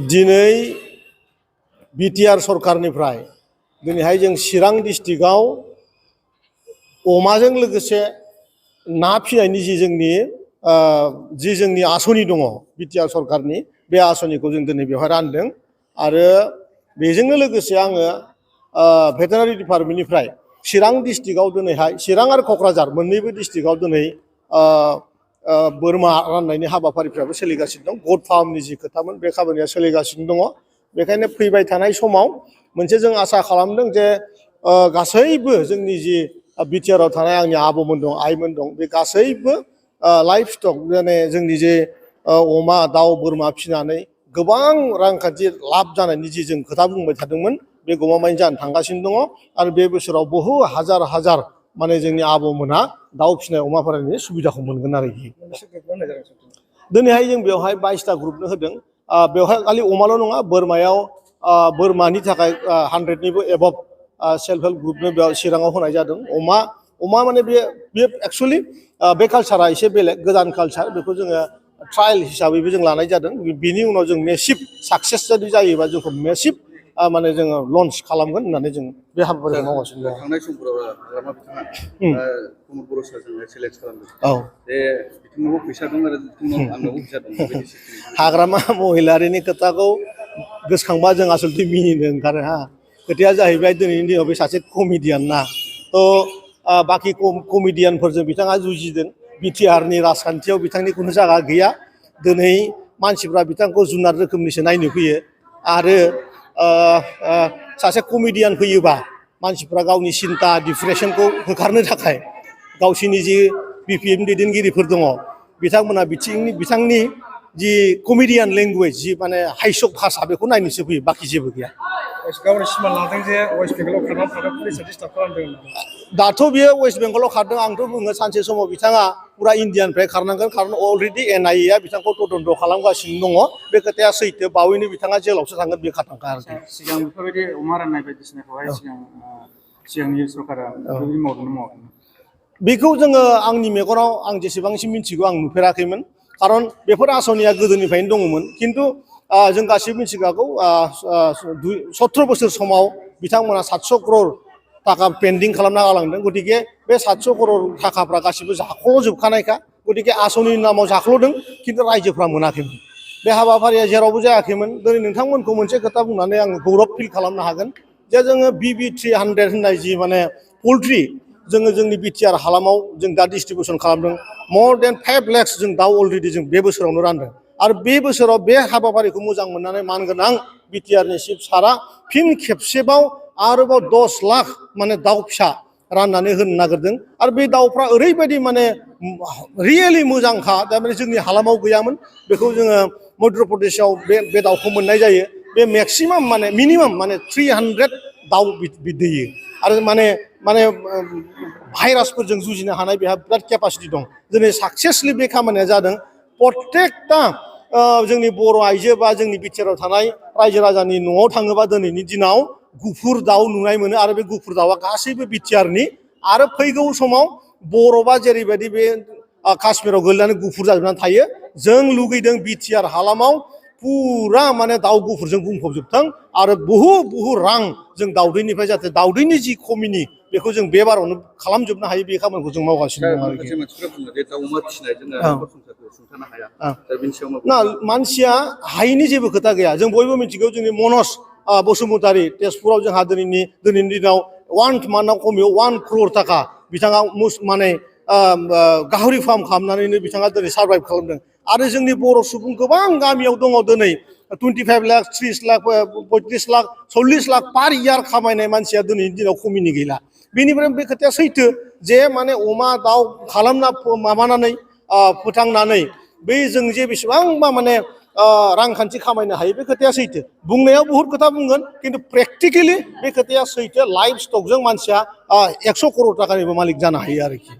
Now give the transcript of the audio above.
दिनै बिटिआर सरकारनिफ्राय दिनैहाय जों चिरां डिस्ट्रिक्टआव अमाजों लोगोसे ना फिनायनि जि जोंनि आसनि दङ बिटिआर सरकारनि बे आसनिखौ जों दिनै बेवहाय रानदों आरो बेजोंनो लोगोसे आङो भेटेनारि डिपार्टमेन्टनिफ्राय चिरां डिस्ट्रिक्टआव दिनैहाय चिरां आरो क'क्राझार मोननैबो डिस्ट्रिक्टआव दिनै बोरमा राननायनि हाबाफारिफ्राबो सोलिगासिनो दं। गट फार्मनि जि खोथामोन बे खामानिया सोलिगासिनो दङ। बेखायनो फैबाय थानाय समाव मोनसे जों आसा खालामदों जे गासैबो जोंनि जि बिटिआरआव थानाय आंनि आबौमोन दं आइमोन दं बे गासैबो लाइफ स्टक माने जोंनि जे अमा दाउ बोरमा फिनानै गोबां रांखान्थि लाब जानायनि जि जों खोथा बुंबाय थादोंमोन बे गमामायैनो जानो थांगासिनो दङ आरो बे बोसोराव बहु हाजार हाजार माने जोंनि आबौमोनहा दाउ फिनाय अमा फाननायनि सुबिदाखौ मोनगोन आरोखि। दिनैहाय जों बेवहाय 22टा ग्रुपनो होदों। बेवहाय खालि अमाल' नङा बोरमायाव बोरमानि थाखाय 100निबो एबभ सेल्फ हेल्प ग्रुपनो बेयाव चिराङाव होनाय जादों। अमा माने बे एक्सुवेलि बे कालसारा एसे बेलेग गोदान कालसार बेखौ जोङो ट्रायल हिसाबैबो जों लानाय जादों। बिनि उनाव जों मेसिभ साक्सेस जुदि जायोबा जोंखौ मेसिभ माने जोङो लन्च खालामगोन होननानै जों बे हाबाफारिखौ मावगासिनो दं। थांनाय समफोराव हाग्रामा बिथाङा प्रमद बर' सारजों चेलेन्ज खालामदों। बे बिथांनावबो फैसा दं आरो आंनावबो फैसा दं। हाग्रामा महिलारिनि खोथाखौ गोसोखांबा जों आसलथे मिनिनो ओंखारो हा। खोथाया जाहैबाय दिनैनि दिनाव बे सासे कमेडियान ना थ' बाखि कमेडियानफोरजों बिथाङा जुजिदों। बिटिआरनि राजखान्थियाव बिथांनि खुनु जायगा गैया। दिनै मानसिफ्रा बिथांखौ जुनार रोखोमनिसो नायनो फैयो आरो सासे कमेडियान फैयोबा मानसिफ्रा गावनि सिन्था डिप्रेसनखौ होखारनो थाखाय गावसिनि जि बिपिएम दैदेनगिरिफोर दङ बिथांमोना बिथांनि जि कमेडियान लेंगुवेज जि माने हाइसक भाषा बेखौ नायनोसो फैयो बाखि जेबो गैया। गावनि सिमान लादों जे वेस्ट बेंगलाव खारनानै थादों पुलिसआ डिस्टार्ब खालामदों होननानै। दाथ' बियो वेस्ट बेंगलाव खारदों आंथ' बुङो सानसे समाव बिथाङा पुरा इण्डियानिफ्राय खारनांगोन खारन अलरेडि एनआइएआ बिथांखौ तदन्त खालामगासिनो दङ। बे खोथाया सैथो बावैनो बिथाङा जेलावसो थांगोन बे खाथांखा आरोखि। सिगां बेफोरबायदि अमा राननाय बायदिसिनाखौहाय सिगांनि सरकारा बेबायदि मावदोंना मावाखैमोन? बेखौ जोङो आंनि मेगनाव आं जेसेबांसिम मिथिगौ आं नुफेराखैमोन। खारन बेफोर आसनिया गोदोनिफ्रायनो दङमोन खिन्थु जों गासिबो मिथिखागौ 17 बोसोर समाव बिथांमोना 700 क'रर थाखा पेन्डिं खालामना गालांदों। गतिके बे 700 क'रर थाखाफ्रा गासिबो जाख्ल'जोबखानायखा। गतिके आसनिनि नामाव जाख्ल'दों खिन्थु रायजोफ्रा मोनाखैमोन। बे हाबाफारिया जेरावबो जायाखैमोन। दिनै नोंथांमोनखौ मोनसे खोथा बुंनानै आं गौरब फिल खालामनो हागोन जे जोङो BB300 होननाय जि माने पल्ट्रि जोङो जोंनि बिटिआर हालामाव जों दा डिस्ट्रिबिउसन खालामदों। more than 5 lakhs जों दाउ अलरेडि जों बे बोसोरावनो रानदों आरो बे बोसोराव बे हाबाफारिखौ मोजां मोननानै मानगोनां बिटिआरनि चिफ सारा फिन खेबसेबाव आरोबाव 10 लाख माने दाउ फिसा राननानै होनो नागिरदों आरो बे दाउफ्रा ओरैबायदि माने रियेलि मोजांखा थारमाने जोंनि हालामाव गैयामोन। बेखौ जोङो मध्य प्रदेशआव बे दाउखौ मोननाय जायो। बे मेक्सिमाम माने मिनिमाम माने 300 दाउ दैयो आरो माने भाइरासफोरजों जुजिनो हानाय बेहा बिराद केपासिटि दं। दिनै साक्सेसलि बे खामानिया जादों। प्रत्येकटा जोंनि बर' आइजो बा जोंनि बिटिआरआव थानाय रायजो राजानि न'आव थाङोबा दिनैनि दिनाव गुफुर दाउ नुनाय मोनो आरो बे गुफुर दाउआ गासैबो बिटिआरनि आरो फैगौ समाव बरफआ जेरैबायदि बे काश्मीराव गोलैनानै गुफुर जाजोबनानै थायो जों लुगैदों बिटिआर हालामाव पुरा माने दाउ गुफुरजों बुंफबजोबथों आरो बहु रां जों दाउदैनिफ्राय जाहाथे दाउदैनि जि खमिनि बेखौ जों बे बारावनो खालामजोबनो हायो बे खामानिखौ जों मावगासिनो दं आरोखि। ना मानसिया हायिनि जेबो खोथा गैया। जों बयबो मिथिगौ जोंनि मनज बसुमतारी तेजपुराव जोंहा दिनैनि दिनाव 1 मान्थआव खमैयाव 1 crore थाखा बिथाङा माने गाहरि फार्म खालामनानैनो बिथाङा दिनै सार्भाइभ खालामदों आरो जोंनि बर' सुबुं गोबां गामियाव दङ दिनै 25 लाख 30 लाख 35 लाख 40 लाख पार इयार खामायनाय मानसिया दिनैनि दिनाव खमिनि गैला। बेनिफ्राय बे खोथाया सैथो जे माने अमा दाउ खालामना माबानानै फोथांनानै बै जों जे बेसेबांबा माने रांखान्थि खामायनो हायो बे खोथाया सैथो। बुंनायाव बहुद खोथा बुंगोन खिन्थु प्रेक्टिकेलि बे खोथाया सैथो। लाइफ स्टकजों मानसिया 100 क'रर थाखानिबो मालिक जानो हायो आरोखि।